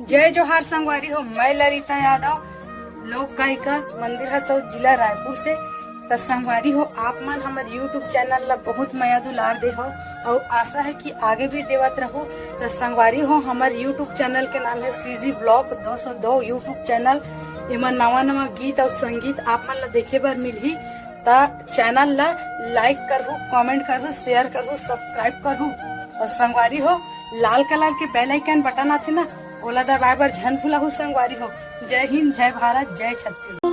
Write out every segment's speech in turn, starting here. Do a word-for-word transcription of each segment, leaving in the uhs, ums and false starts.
जय जोहार संगवारी हो, मैं ललिता यादव, लोक गायिका, मंदिर हसौद, जिला रायपुर से। त संगवारी हो, आप मन हमर YouTube चैनल ला बहुत मया दुलार दे हो, अउ आशा है कि आगे भी देवत रहू। त संगवारी हो, हमर YouTube चैनल के नाम है CG Vlog दो सौ दो YouTube चैनल। एमा नवा नवा गीत अउ संगीत आप मन ला देखे बर मिलही। त चैनल ला लाइक करहू, कमेंट करहू, शेयर करहू, सब्सक्राइब करहू। अउ संगवारी हो, लाल कलर के बेल आइकन बटन आथे ना, ओला दबाए बर झन भुलाहू संगवारी हो। जय हिंद, जय भारत, जय छत्तीसगढ़।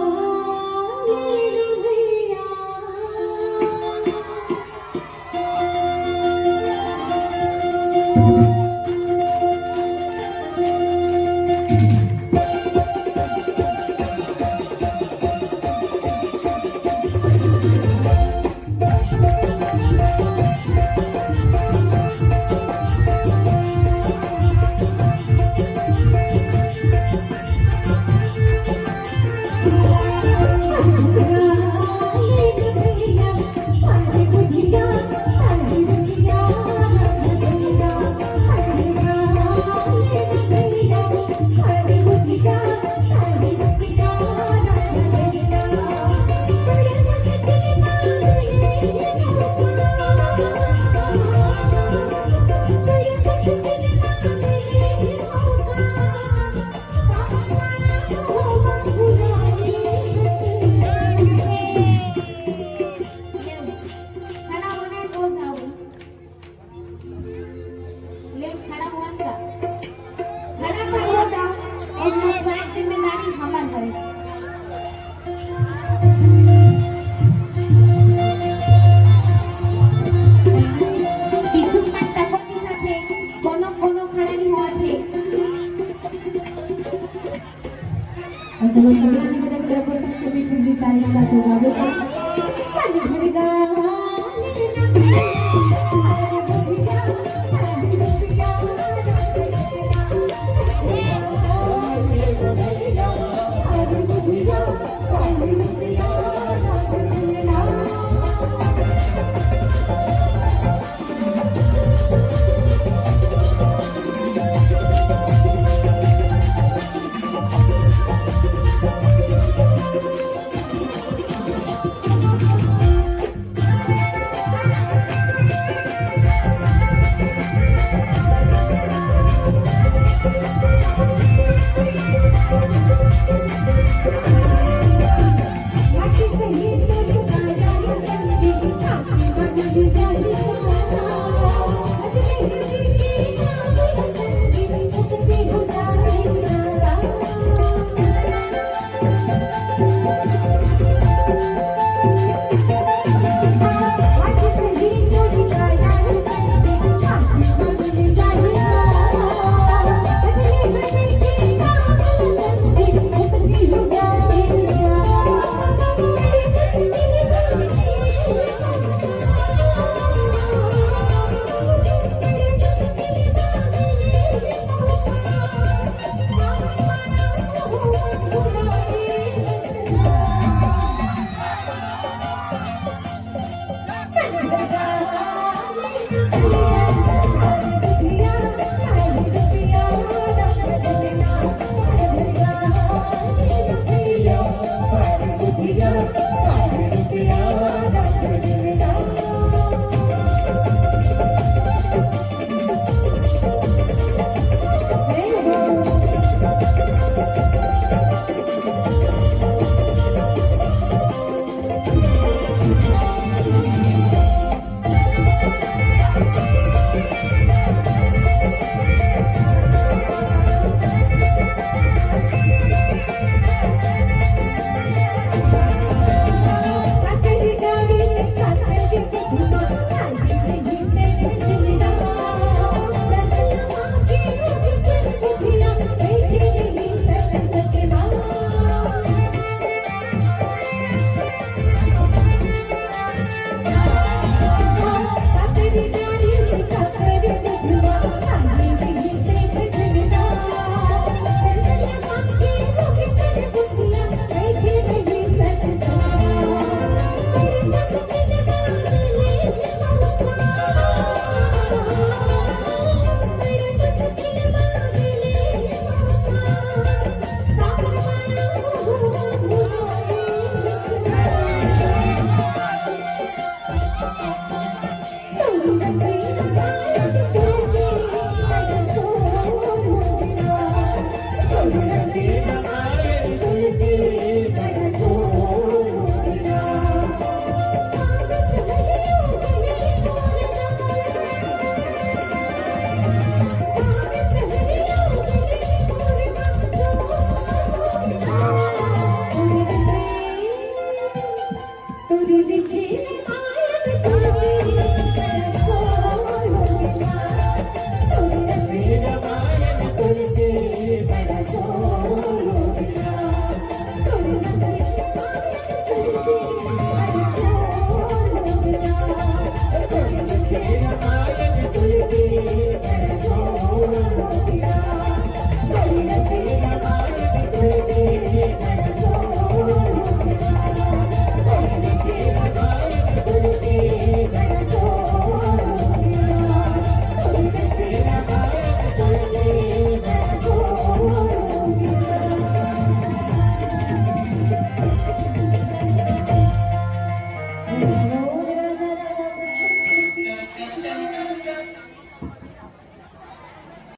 ले, खड़ा हुआ का? खड़ा कर हो जाओ। और नचवाए जिम्मेदारी हमर हरे। पीछू मन तको दिखत हे, कोनो कोनो खड़ा नहीं हुआ थे। और चलो, सबला निवेदन करबो, सबके बीच में ताली का तो गावे।